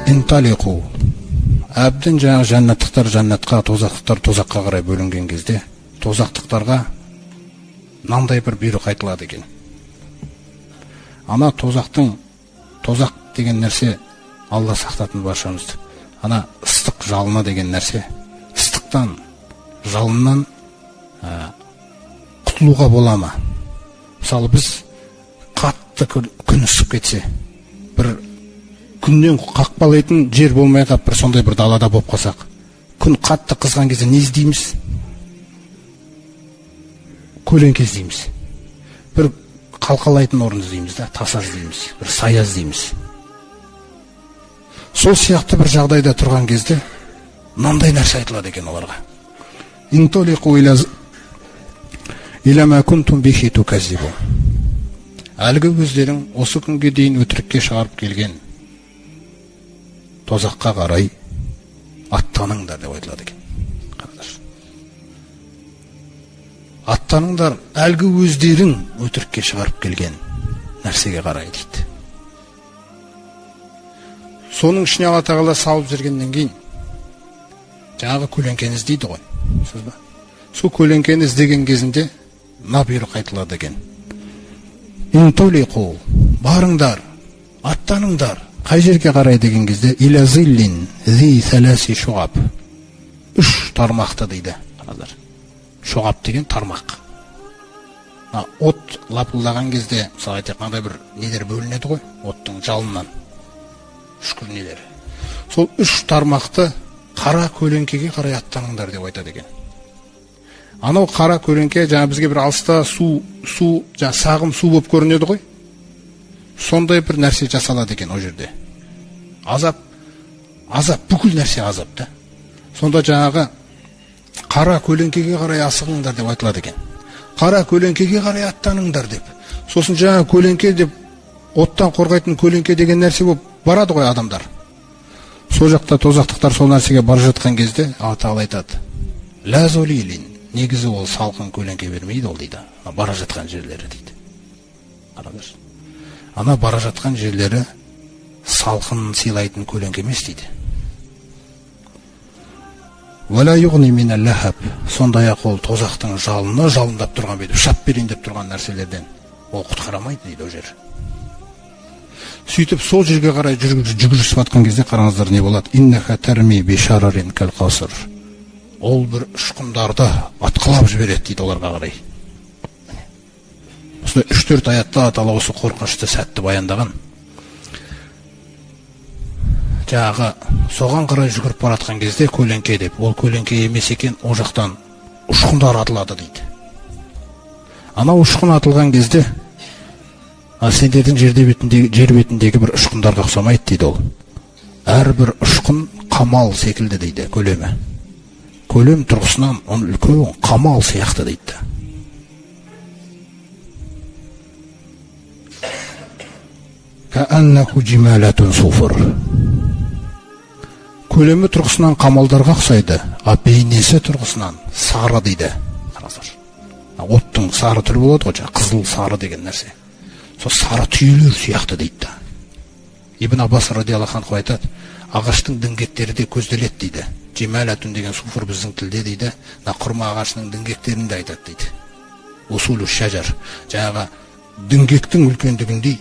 Инталиқу. Әбден жаңағы жәннаттықтар жәннатқа, тозақтықтар тозаққа қарай бөлінген кезде тозақтықтарға мынандай бір бұйрық айтылады екен. Ана тозақтың, тозақ деген нәрсе, Алла сақтатын баршамызды. Ана ыстық жалыны деген нәрсе, ыстықтан, жалыннан құтылуға бола ма? Мысалы, біз қатты күн ысып кетсе, бір күннен қақпалайтын жер болмай қалып, бір сондай бір далада болып қалсақ, күн қатты қызған кезде не іздейміз? Көлеңке іздейміз. Бір қалқалайтын орын іздейміз да, таса іздейміз, бір сая іздейміз. Сол сияқты бір жағдайда тұрған кезде мынандай нәрсе айтылады екен оларға. Интолиқу иля ма кунтум бихи туказзибун. Әлгі өздерің осы күнге дейін өтірікке шығарып келген тозаққа қарай аттаныңдар деп айтылады екен. Қараңдаршы. Аттаныңдар әлгі өздерің өтірікке шығарып келген нәрсеге қарай дейді. Соның ішіне Алла Тағала салып жүргеннен кейін жаңағы көлеңкені іздейді ғой. Сіз ба? Сол көлеңкені іздеген кезінде мына бұйрық айтылады екен. Интолиқу, барыңдар, аттаныңдар. Қай жерге қарай деген кезде иля зиллин зи саласи шуғаб. Үш тармақты дейді. Қараңдар. Шуғаб деген тармақ. От лапылдаған кезде, мысалы айтайық, мынандай бір нелер бөлінеді ғой, оттың жалынынан. Үшкір нелер. Сол үш тармақты қара көлеңкеге қарай аттаныңдар деп айтады екен. Анау қара көлеңке жаңа бізге бір алыста су, жаңа сағым су болып көрінеді ғой. Сондай бір нәрсе жасалады екен ол жерде. Азап, азап, бүкіл нәрсе азап та. Сонда жаңағы қара көлеңкеге қарай асығыңдар деп айтылады екен. Қара көлеңкеге қарай аттаныңдар деп. Сосын жаңа көлеңке деп, оттан қорғайтын көлеңке деген нәрсе болып барады ғой адамдар. Сол жақта тозақтықтар сол нәрсеге бара жатқан кезде Алла Тағала айтады. Ла зулилин, негізі ол салқын көлеңке бермейді ол дейді. Бара жатқан жерлері дейді. Қараңдаршы. Ана бара жатқан жерлері салқын сыйлайтын көлеңке емес дейді. Уәлә юғни минәл ләһәб. Сондай-ақ ол тозақтың жалыны жалындап тұрған, бүйтіп шап берейін деп тұрған нәрселерден ол құтқарамайды дейді ол жер. Сөйтіп сол жерге қарай жүгірісіп жатқан кезде қараңыздар не болады? Иннаха тарми бишарарин кәл қасыр. Ол бір ұшқындарды атқылап жібереді дейді оларға қарай. Осындай үш-төрт аятта Алла Тағала осы қорқынышты сәтті баяндаған. Жаңағы соған қарай жүгіріп бара жатқан кезде көлеңке деп, ол көлеңке емес екен, ол жақтан ұшқындар атылады дейді. Анау ұшқын атылған кезде, ал сендердің жер бетіндегі бір ұшқындарға ұқсамайды дейді ол. Әрбір ұшқын қамал секілді дейді көлемі. Көлем тұрғысынан он үлкен қамал сияқты дейді. Кәәннәху жималатун суфр. Көлемі тұрғысынан қамалдарға ұқсайды, а бейнесі тұрғысынан сары дейді. Қараңыздар. Оттың сары түрі болады ғой, жаңа қызыл сары деген нәрсе. Сол сары түйелер сияқты дейді. Ибн Аббас радиаллаху анху айтады, ағаштың діңгектері де көзделеді дейді. Жималатун деген суфр біздің тілде дейді, мына құрма ағашының діңгектерін де айтады дейді. Усулу шажар, жаңағы діңгектің үлкендігіндей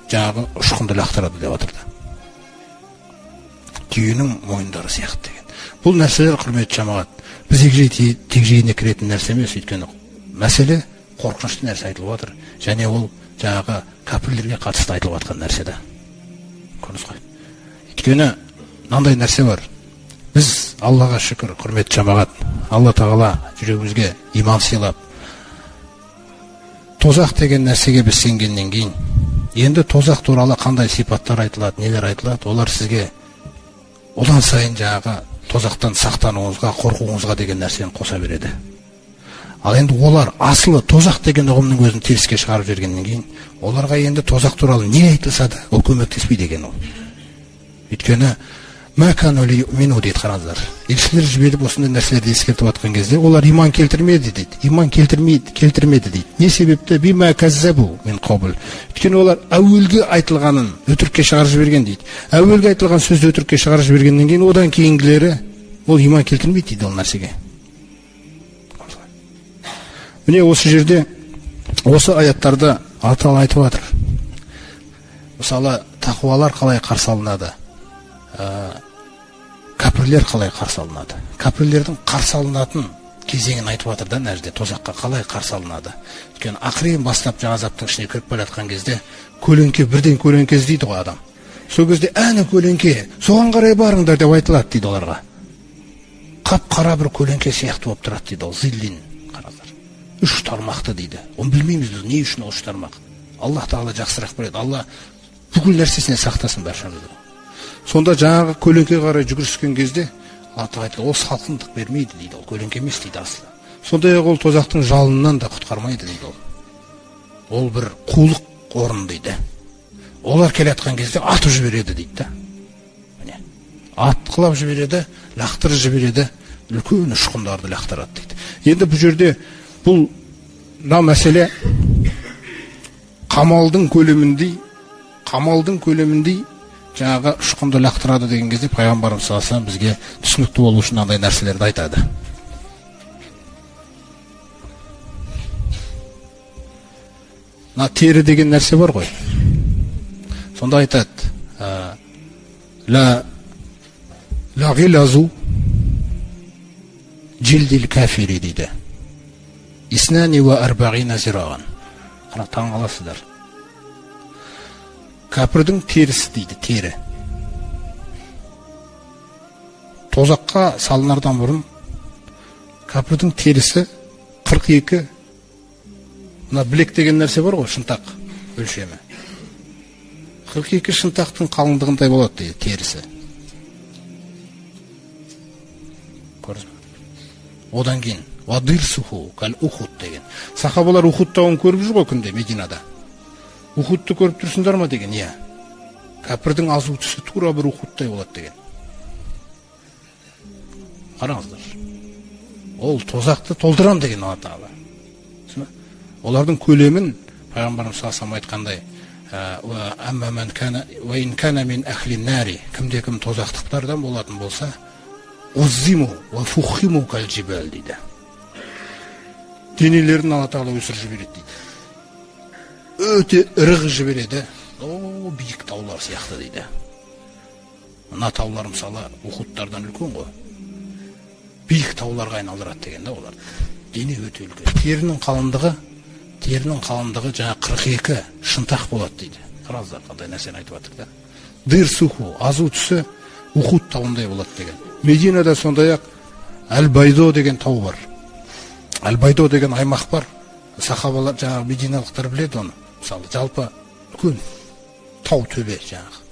жаңағы ұшқынды лақтырады деп жатыр. Түйенің мойындары сияқты деген. Бұл нәрселер, құрметті жамағат, біз егжей-тегжейіне кіретін нәрсе емес, өйткені мәселе қорқынышты нәрсе айтылып жатыр. Және ол жаңағы кәпірлерге қатысты айтылып жатқан нәрсе да. Көрдіңіз ғой. Өйткені мынандай нәрсе бар. Біз Аллаға шүкір, құрметті жамағат, Алла Тағала жүрегімізге иман сыйлап, тозақ деген нәрсеге біз сенгеннен кейін, енді тозақ туралы қандай сипаттар айтылады, нелер айтылады, олар сізге одан сайын жаңағы тозақтан сақтануыңызға, қорқуыңызға деген нәрсені қоса береді. Ал енді олар асылы тозақ деген ұғымның өзін теріске шығарып жібергеннен кейін, оларға енді тозақ туралы не айтылса да, ол көмектеспейді екен ол. Өйткені мину дейді, қараңыздар. Елшілер жіберіп осындай нәрселерді ескертіп жатқан кезде олар иман келтірмеді дейді. Иман келтірмеді дейді. Не себепті? Бима каззабу мин қабл. Өйткені олар әуелгі айтылғанын өтірікке шығарып жіберген дейді. Әуелгі айтылған сөзді өтірікке шығарып жібергеннен кейін одан кейінгілері ол иман келтірмейді дейді ол нәрсеге. Міне, осы жерде осы аяттарды Алла Тағала айтып жатыр. Мысалы, тақуалар қалай қарсы алынады? Кәпірлер қалай қарсы алынады? Кәпірлердің қарсы алынатын кезеңін айтып жатыр да, мына жерде тозаққа қалай қарсы алынады? Өйткені ақырын бастап жаңа азаптың ішіне кіріп бара жатқан кезде көлеңке, бірден көлеңке іздейді ғой адам. Сол кезде әне көлеңке, соған қарай барыңдар деп айтылады дейді оларға. Қап-қара бір көлеңке сияқты болып тұрады дейді ол, зиллин, қараңыздар. Үш тармақты дейді. Оны білмейміз біз, не үшін ол үш тармақ. Аллах Тағала жақсырақ біледі. Алла бүкіл нәрсесінен сақтасын баршамызды. Сонда жаңағы көлеңкеге қарай жүгіріскен кезде Алла Тағала айтады, ол салқындық бермейді дейді, ол көлеңке емес дейді асылы. Сондай-ақ ол тозақтың жалынынан да құтқармайды дейді ол. Ол бір қулық орын дейді. Олар келе жатқан кезде атып жібереді дейді да. Міне, атқылап жібереді, лақтырып жібереді, үлкен ұшқындарды лақтырады дейді. Енді бұл жерде бұл мына мәселе қамалдың көлеміндей жаңағы ұшқынды лақтырады деген кезде пайғамбарымыз саллаллаху алейхи вассалам бізге түсінікті болу үшін мынандай нәрселерді айтады. Мына тері деген нәрсе бар ғой. Сонда айтады, ла ғилазу жилдил кафири дейді. Иснани уа арбағина зираған. Қара, таң қаласыздар. Кәпірдің терісі дейді, тері. Тозаққа салынардан бұрын кәпірдің терісі 42, мына білек деген нәрсе бар ғой, шынтақ өлшемі. 42 шынтақтың қалыңдығындай болады дейді терісі. Көрдіңіз бе? Одан кейін вадирсуху кал ухуд деген. Сахабалар Ухуд тауын көріп жүр ғой күнде Мединада. Ухудты көріп тұрсыңдар ма деген, иә. Кәпірдің азу түсі тура бір Ухудтай болады деген. Қараңыздар. Ол тозақты толтырам деген Алла Тағала. Олардың көлемін пайғамбарымыз саллаллаху алейхи вассалам айтқандай, әмма ман кана ва ин кана мин ахли нари, кімде кім тозақтықтардан болатын болса, уззиму ва фухиму кал жибал дейді. Денелерін Алла Тағала өсіріп жібереді дейді. Өте ірі қылып жібереді. О, биік таулар сияқты дейді. Мына таулар мысалы Ухудтардан үлкен ғой. Биік тауларға айналдырады деген да олар. Дене өте үлкен. Терінің қалыңдығы жаңа 42 шынтақ болады дейді. Қараңыздар, қандай нәрсені айтып жатыр да. Дырсуху, азу түсі Ухуд тауындай болады деген. Мединада сондай-ақ Әл-Байдо деген тау бар. Әл-Байдо деген аймақ бар. Сахабалар, жаңағы мединалықтар біледі оны. Мысалы, жалпы үлкен тау төбе жаңағы.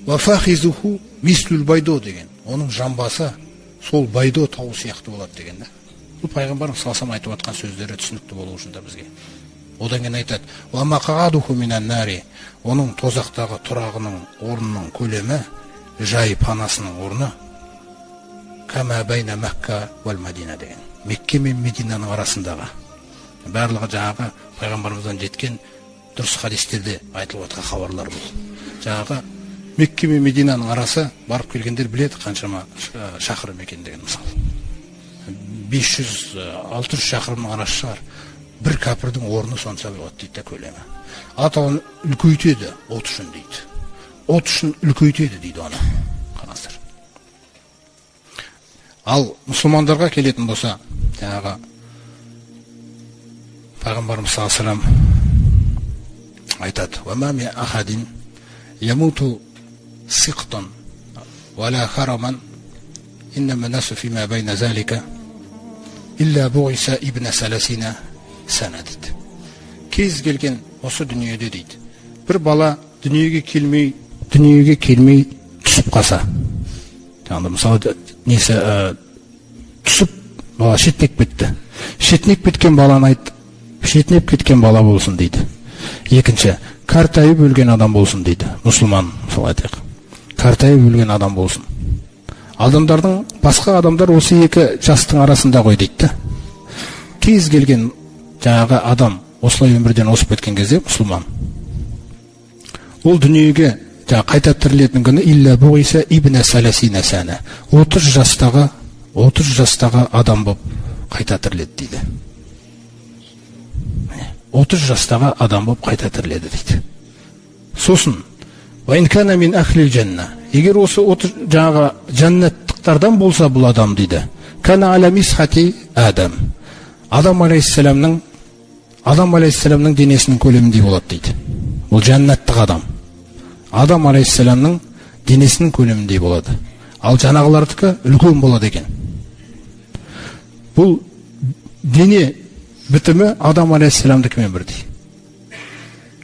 Уафахизуху мислюл байдо деген. Оның жамбасы сол Байдо тауы сияқты болады деген да. Бұл пайғамбарымыз саллаллаху алейхи вассалам айтып жатқан сөздері түсінікті болу үшін да бізге. Одан кейін айтады, уа мақағадуху минан нари, оның тозақтағы тұрағының орнының көлемі, жай панасының орны кама байна Макка уал Мадина деген. Мекке мен Мединаның арасындағы. Барлығы жаңағы пайғамбарымыздан жеткен дұрыс хадистерде айтылып жатқан хабарлар бұл. Жаңағы Мекке мен Мединаның арасы, барып келгендер біледі қаншама шақырым екендігін мысалы. 500-600 шақырымның арасы шығар. Бір кәпірдің орны сонша болады дейді да көлемі. Алла Тағала үлкейтеді от үшін дейді. От үшін үлкейтеді дейді оны. Қараңыздар. Ал мұсылмандарға келетін болса, жаңағы пайғамбарымыз саллаллаху алейхи вассалам айтады: «Уа ма мин ахадин ямуту сиқтан уа ла хараман, иннама насу фима байна залика илля буиса ибна саласина сана» дейді. Кез келген осы дүниеде дейді, бір бала дүниеге келмей түсіп қалса, жаңағыдай мысалы несі, түсіп бала шеттеп кетті. Шетінеп кеткен баланы айт, шетінеп кеткен бала болсын дейді. Екінші, қартайып өлген адам болсын дейді. Мұсылман, мысалы айтайық. Қартайып өлген адам болсын. Адамдардың, басқа адамдар осы екі жастың арасында ғой дейді. Кез келген жаңағы адам осылай өмірден озып кеткен кезде мұсылман, ол дүниеге жаңа қайта тірілетін күні илля буиса ибна саласина сана, 30 жастағы адам болып қайта тіріледі дейді. 30 жастағы адам болып қайта тіріледі дейді. Сосын ва ин кана мин ахлил жанна, егер осы 30 жаңағы жәннаттықтардан болса бұл адам дейді, кана аля мисхати адам, Адам алейхиссаламның денесінің көлеміндей болады дейді. Бұл жәннаттық адам. Адам алейхиссаламның денесінің көлеміндей болады. Ал жаңағылардікі үлкен болады екен. Бұл дене бітімі Адам алейхиссаламдікімен бірдей.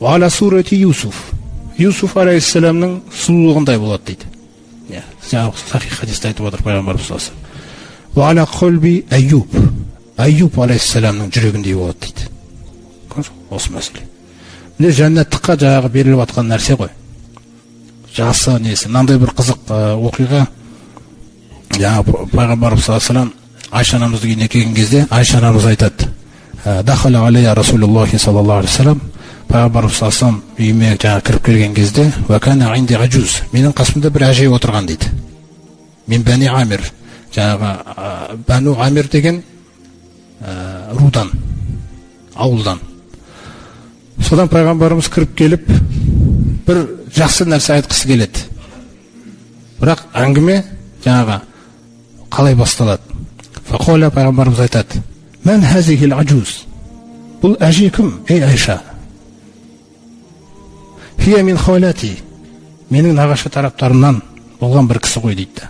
Ва аля сурати Юсуф. Юсуф алейхиссаламның сұлулығындай болады дейді. Жаңағы сахих хадисте айтып отыр пайғамбарымыз саллаллаху алейхи вассалам. Ва аля қалби Аюб. Аюб алейхиссаламның жүрегіндей болады дейді. Осы мәселе. Міне жәннаттыққа жаңағы беріліп жатқан нәрсе ғой. Жасы несі. Мынандай бір қызық оқиға. Жаңағы пайғамбарымыз саллаллаху алейхи вассалам Айша анамыздың үйіне келген кезде Айша анамыз айтады: Дахала алейя Расулуллахи саллаллаху алейхи вассалам. Пайғамбарымыз саллаллаху алейхи вассалам үйіме жаңағы кіріп келген кезде, уа кана инди ажуз, менің қасымда бір әже отырған дейді. Мен Бәни Амир, жаңағы Бәну Амир деген рудан, ауылдан. Содан пайғамбарымыз кіріп келіп, бір жақсы нәрсе айтқысы келеді. Бірақ әңгіме жаңағы қалай басталады? Фақола, пайғамбарымыз айтады: Мән хазихил ажуз? Бұл әже кім? Ей Айша. Хия мин халати. Менің нағашы тараптарымнан болған бір кісі ғой дейді.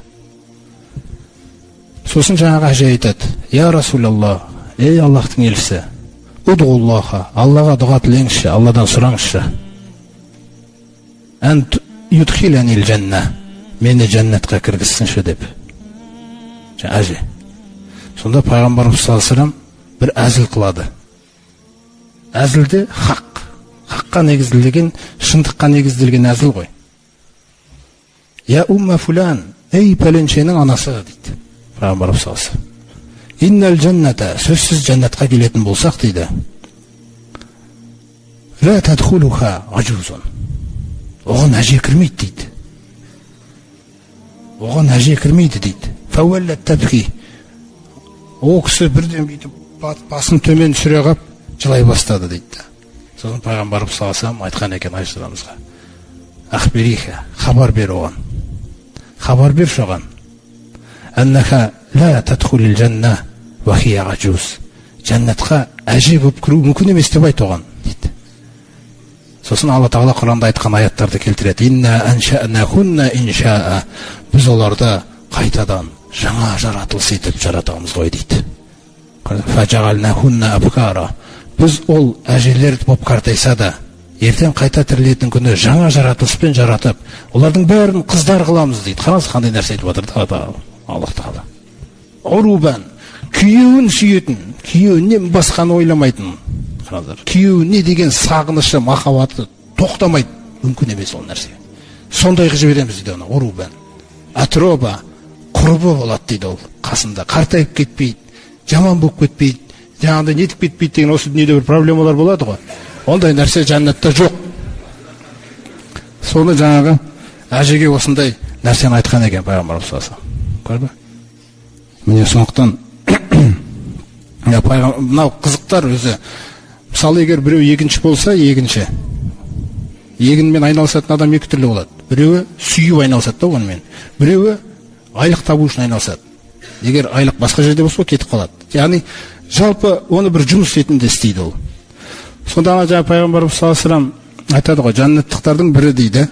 Сосын жаңағы әже айтады: Я Расулаллах, ей Аллахтың елшісі, удғуллаха, Аллаға дұға тілеңізші, Алладан сұраңызшы. Ән юдхиланил жанна, мені жәннатқа кіргізсінші деп. Әже. Сонда пайғамбарымыз саллаллаху алейхи вассалам бір әзіл қылады. Әзілде хақ, хаққа негізделген, шындыққа негізделген әзіл ғой. Я умма фулан, ей пәленшенің анасы дейді пайғамбарымыз саллаллаху алейхи вассалам. Иннал жанната, сөзсіз жәннатқа келетін болсақ дейді. Ла тадхулуха ажузун. Оған әже кірмейді дейді. Оған әже кірмейді дейді. Фауаллат табки. О кісі бірден бүйтіп басын төмен түсіре қап жылай бастады дейді. Сосын пайғамбарымыз саллаллаху алейхи вассалам айтқан екен Айша анамызға: Ахбириха, хабар бер оған. Хабар бер оған. Аннаха ла тадхулил жанна ва хия ажуз. Жәннатқа әже болып кіру мүмкін емес деп айт оған дейді. Сосын Алла Тағала Құранда айтқан аяттарды келтіреді. Инна анша'нахунна иншаа. Біз оларды қайтадан жаңа жаратылыс етіп жаратамыз ғой дейді. Фажағалнахунна абкара. Біз ол әжелер болып қартайса да, ертең қайта тірілетін күні жаңа жаратылыспен жаратып, олардың бәрін қыздар қыламыз дейді. Қараңыз, қандай нәрсе айтып жатыр да Аллах Тағала. Урубан, күйеуін сүйетін, күйеуінен басқаны ойламайтын. Қараңыздар, күйеуіне деген сағынышы, махаббаты тоқтамайды. Мүмкін емес ол нәрсе. Сондай қылып жібереміз дейді оны. Урубан. Атроба, құрбы болады дейді ол қасында. Қартайып кетпейді, жаман болып кетпейді, жаңағыдай нетіп кетпейді деген осы дүниеде бір проблемалар болады ғой. Ондай нәрсе жәннатта жоқ. Соны жаңағы әжеге осындай нәрсені айтқан екен пайғамбарымыз саллаллаху алейхи вассалам. Көрді ме? Міне сондықтан мынау қызықтар өзі. Мысалы, егер біреу егінші болса, егінші. Егінмен айналысатын адам екі түрлі болады. Біреуі сүйіп айналысады да онымен. Біреуі айлық табу үшін айналысады. Егер айлық басқа жерде болса, кетіп қалады. Яғни жалпы оны бір жұмыс ретінде істейді ол. Сонда ана жаңа пайғамбарымыз саллаллаху алейхи вассалам айтады ғой, жәннаттықтардың бірі дейді.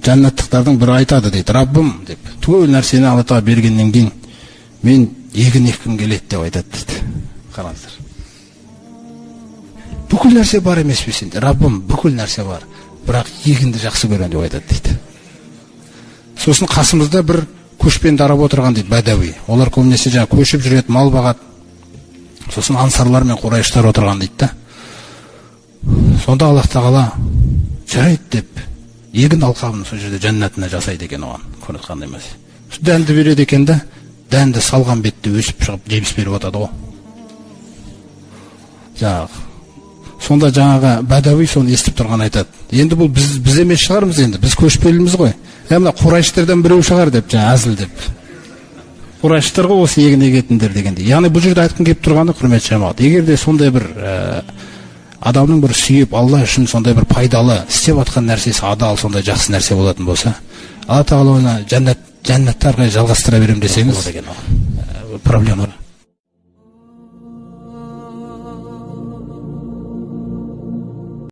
Жәннаттықтардың бірі айтады дейді, Раббым деп. Түгел нәрсені Алла Тағала бергеннен кейін мен егін еккім келеді деп айтады дейді. Қараңыздар. Бүкіл нәрсе бар емес пе сенде? Раббым, бүкіл нәрсе бар. Бірақ егінді жақсы көремін деп айтады дейді. Сосын қасымызда бір көшпенді араб отырған дейді, бәдәуи. Олар көбінесе жаңа көшіп жүреді, мал бағады. Сосын ансарлар мен қурайыштар отырған дейді да. Сонда Аллах тағала жарайды деп егін алқабын сол жерде жәннатына жасайды екен оған, көріп қандай емес. Дәнді береді екен да, дәнді салған бетте өсіп шығып жеміс беріп жатады ғой. Жаңағы сонда жаңағы бәдәуи соны естіп тұрған айтады: енді бұл біз емес шығармыз, енді біз көшпеліміз ғой, мына қурайштерден біреу шығар деп, жаңа әзілдеп, қурайштар ғой осы егін егетіндер дегендей. Яғни бұл жерде айтқым келіп тұрғаны, құрметті жамағат, егер де сондай бір адамның бір сүйіп, Алла үшін сондай бір пайдалы істеп жатқан нәрсесі адал, сондай жақсы нәрсе болатын болса, Алла тағала оны жәннатты ары қарай жалғастыра беремін десеңіз, проблема.